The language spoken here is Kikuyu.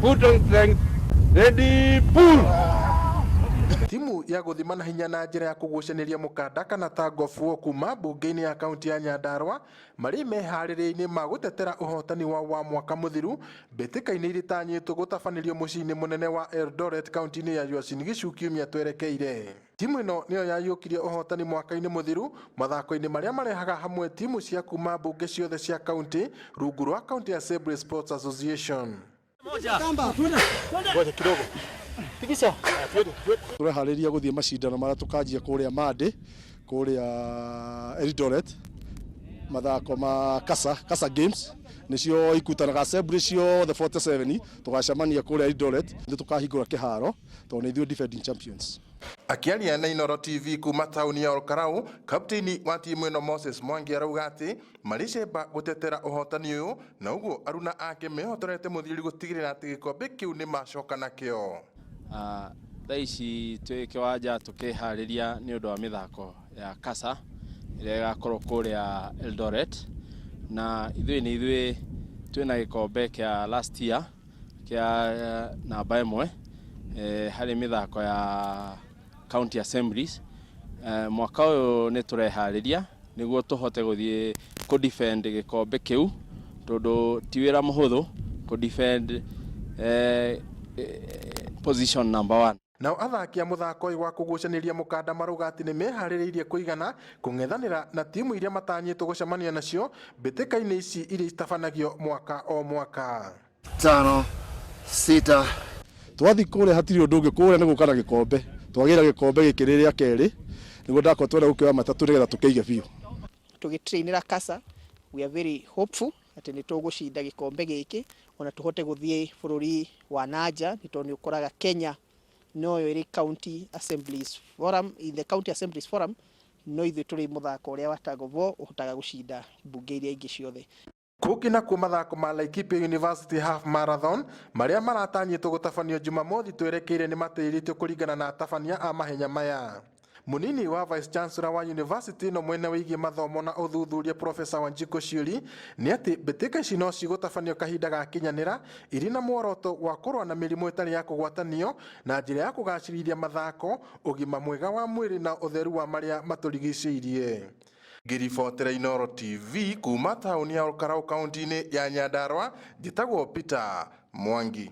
Put on strength. Ready, pull. Timu ya gũthima na hinya na njĩra ya kũgucanĩria mũkanda kana tug of war kuma mbunge-inĩ ya kaunti ya Nyandarua marĩ meharĩria-inĩ ma gũtetera ũhotani wao wa mwaka mũthiru mbĩtĩka-inĩ iria itanyĩtwo gũtabanĩrio mũciĩ-inĩ mũnene wa Eldoret kaunti-inĩ ya Uasin Gishu kiumia twerekeire. Timu ĩno nĩyo yayũkirie ũhotani mwaka-inĩ mũthiru mathako-inĩ marĩa marehaga hamwe timu cia kuma mbunge ciothe cia kaunti rungu rwa County Assembly Sports Association. Tũreharĩria gũthiĩ macindano marĩa tũkanjia kũrĩa Mande, kũrĩa Eldoret, mathako ma Kasa, Kasa Games nĩcio ikutanaga assembly ciothe 47 tũgacemania kũrĩa Eldoret, nĩ tũkahingũra kĩharo tondũ nĩ ithuĩ defending champions. Akĩaria na Inooro TV kuma taũni ya Olkalau, kapteni wa timu ĩno Moses Mwangi arauga atĩ marĩ cemba gũtetera ũhotani ũyũ na ũguo aruna ake mehotorete mũthiri gũtigĩrĩra atĩ gĩkombe kĩu nĩ macoka nakĩo. Thaa ici twĩ kĩwanja tũkĩharĩria nĩ ũndũ wa mĩthako ya Kasa ĩrĩa ĩgakorwo kũrĩa Eldoret, na ithuĩ nĩ ithuĩ twĩna gĩkombe kĩa last year kĩa namba 1 harĩ mĩthako ya County Assemblies. Mwaka ũyũ nĩ tũreharĩria nĩguo tũhote gũthiĩ kũ defend gĩkombe kĩu, tondũ ti wĩra mũhũthũ kũ defend position number 1. Nao athaki a mũthako ũyũ wa kũgucanĩria mũkanda marauga atĩ nĩ meharĩrĩirie kũigana kũng'ethanĩra na timu iria matanyĩtwo gũcemania nacio mbĩtĩka-inĩ ici iria itabanagio mwaka o mwaka. 5, 6. Twathi kũrĩa hatirĩ ũndũ ũngĩ, kũrĩa nĩ gũka na gĩkombe. Twagĩra gĩkombe gĩkĩ rĩ rĩa kerĩ, nĩguo ndakorwo twenda gũkĩoya matatũ nĩgetha tũkĩige biũ. Tũgĩtrainĩra Kasa, we are very hopeful atĩ nĩ tũgũcinda gĩkombe gĩkĩ ona tũhote gũthiĩ bũrũri wa nanja, nĩ tondũ nĩ ũkoraga Kenya noyo ĩrĩ County Assemblies Forum, in the County Assemblies Forum no ithuĩ tũrĩ mũthako ũrĩa wa tug of war ũhotaga gũcinda mbunge iria ingĩ ciothe. Kũngĩ nakuo mathako ma Laikipia University Half Marathon marĩa maratanyĩtwo gũtabanio Jumamothi twerekeire nĩ matĩrĩtio kũringana na atabania a mahenya maya. Munini wa Vice Chancellor wa University ĩno mwena wĩgiĩ mathomo na ũthuthuria Professor Wanjikũ Ciuri nĩ atĩ mbĩtĩka ici no cigũtabanio kahinda gakinyanĩra irĩ na muoroto wa kũrũa na mĩrimũ ĩtarĩ ya kũgwatanio na njĩra ya kũgacĩrithia mathako, ũgima mwega wa mwĩrĩ na ũtheru wa marĩa matũrigicĩirie. Ngĩribotera Inooro TV kuma taũni ya Olkalau kaunti-inĩ ya Nyandarua, njĩtagwo Peter Mwangi.